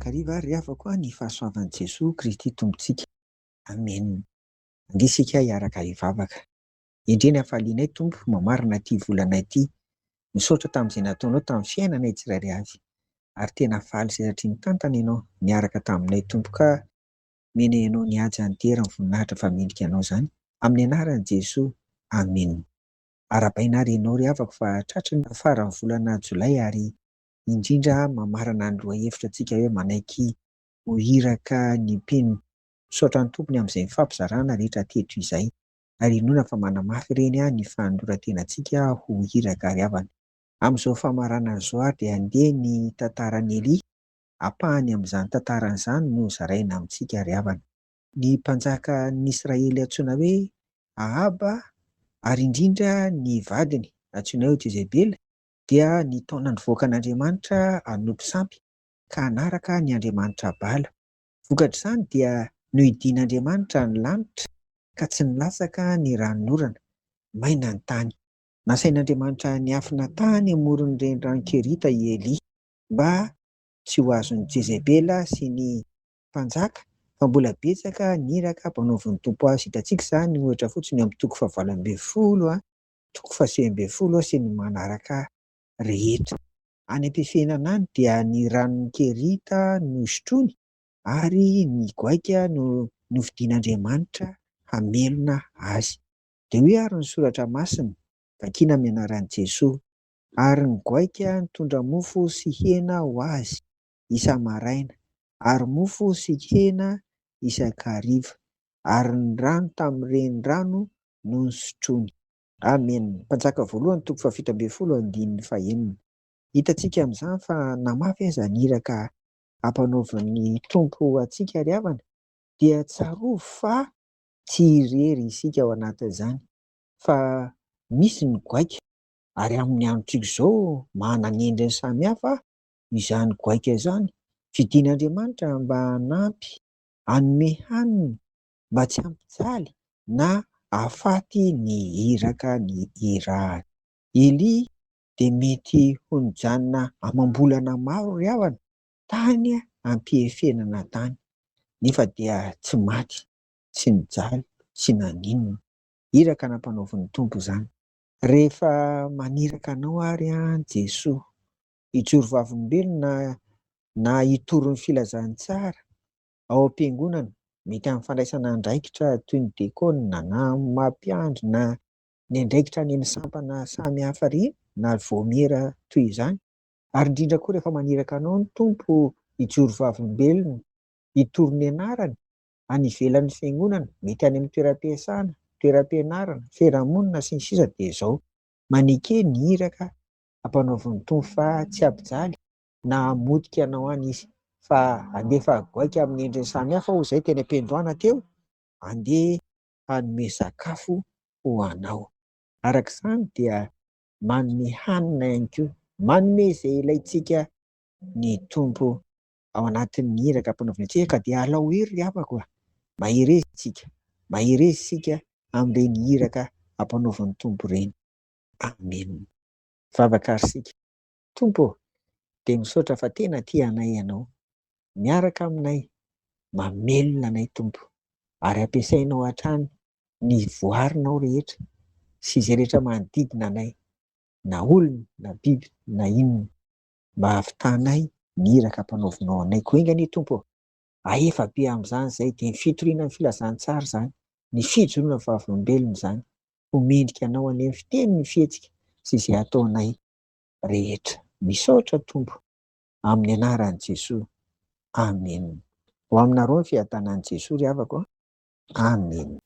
mandrakariva ary ry havako a ny fahasoavan'i Jesoa Kristy Tompontsika. Amen. Andeha isika hiaraka hivavaka. Endrey ny hafalianay Tompo mamarana ity volana ity. Misaotra tamin'izay nataonao tamin'ny fiainanay tsirairay avy. Ary tena faly izay satria nitantana Ianao niaraka taminay Tompo ka omena Ianao ny haja ny dera ny voninahitra fa mendrika Anao izany. Amin'ny anaran'i Jesoa. Amen. Arahabaina ary ianao ry havako fa tratry ny faran'ny volana jolay ary indrindra mamarana ny lohahevitra antsika hoe manaiky ho iraka ny mpino. Misaotra ny Tompony amin'izay nifampizarana rehetra teto izay ary inoana fa manamafy ireny ny fanoloran-tenantsika ho iraka ry havana. Amin'izao famaranana izao ary dia andeha ny tantaran'i Elia, ampahany amin'izany tantarany izany no zaraina amintsika ry havana. Ny mpanjakan'ny Israely antsoina hoe Ahaba ary indrindra ny vadiny antsoina hoe Jezebela dia nitaona ny vahoakan'Andriamanitra hanompo sampy ka hanaraka ny andriamanitra Bala. Vokatr'izany dia nohidian'Andriamanitra ny lanitra ka tsy nilatsaka ny ranonorana. Maina ny tany. Nasain'Andriamanitra niafina tany amoron'ny renirano Kerita i Elia mba tsy ho azon'i Jezebela sy ny mpanjaka fa mbola betsaka ny iraka ampanaovin'ny Tompo azy. Hitantsika izany ohatra fotsiny eo amin'ny toko fahavalo ambinifolo, toko fahasivy ambinifolo sy ny manaraka rehetra. Any am-pifiainana any dia ny ranon'i Kerita no sotroiny ary ny goaika no nofidin'Andriamanitra hamelona azy. Dia hoy ary ny soratra masina, vakina amin'ny anaran'i Jesoa, Ary ny goaika nitondra mofo sy hena ho azy isa-maraina, ary mofo sy hena isan-kariva, ary ny rano tamin'ny renirano no nosotroiny. Amen. Mpanjaka voalohany toko fahafito ambinifolo andininy fahenina. Hitantsika amin'izany fa na mafy aza ny iraka ampanaovin'ny Tompo antsika ry havana dia tsarovy fa tsy irery isika ao anatin'izany fa misy ny goaika ary amin'ny androntsika izao manana endriny samihafa izany goaika izany. Fidin'Andriamanitra mba hanampy hanome hanina mba tsy hampijaly na hahafaty ny iraka ny irahany. Elia dia mety ho nijanona amam-bolana maro ry havana tany am-piefenana tany, nefa dia tsy maty, tsy nijaly, tsy naninona. Iraka nampanaovin'ny Tompo izany. Rehefa maniraka anao ary Jesoa hijoro vavolombelona na hitory ny filazantsara ao am-piangonana, mety amin'ny fandraisana andraikitra toy ny dekona na maha-mpiandry na ny andraikitra any amin'ny sampana samy hafa ireny na vaomiera toy izany. Ary indrindra koa rehefa maniraka anao ny Tompo hijoro vavolombelona, hitory ny anarany any ivelan'ny fiangonana, mety any amin'ny toeram-piasana, toeram-pianarana, fiarahamonina sy ny sisa dia izao, maneke ny iraka ampanaovin'ny Tompo fa tsy hampijaly na hamotika anao any izy fa handefa goaika amin'ny endriny samihafa hoy izay teny am-piandohana teo, andeha hanome sakafo ho anao. Araka izany dia manome hanina ihany koa, manome izay ilaintsika ny Tompo ao anatin'ny iraka ampanaoviny antsika ka dia alao hery ry havako a! Mahereza isika, mahereza isika amin'ireny iraka ampanaovin'ny Tompo ireny. Amen. Vavaka ary isika. Tompo ô, dia misaotra fa tena tia anay Ianao, miaraka aminay, mamelona anay Tompo, ary ampiasainao hatrany ny voarinao rehetra sy izay rehetra manodidina anay, na olona na biby na inona, mba hahavitanay ny iraka ampanaovinao anay. Koa enga anie Tompo ô, ahefa be amin'izany izay, dia ny fitoriana ny filazantsara izany, ny fijoroana vavolombelona izany, ho mendrika Anao anie ny fiteny, ny fihetsika sy izay ataonay rehetra. Misaotra Tompo amin'ny anaran'i Jesoa. Amen. Ho aminareo ny fiadanan'i Jesoa ry havako a. Amen.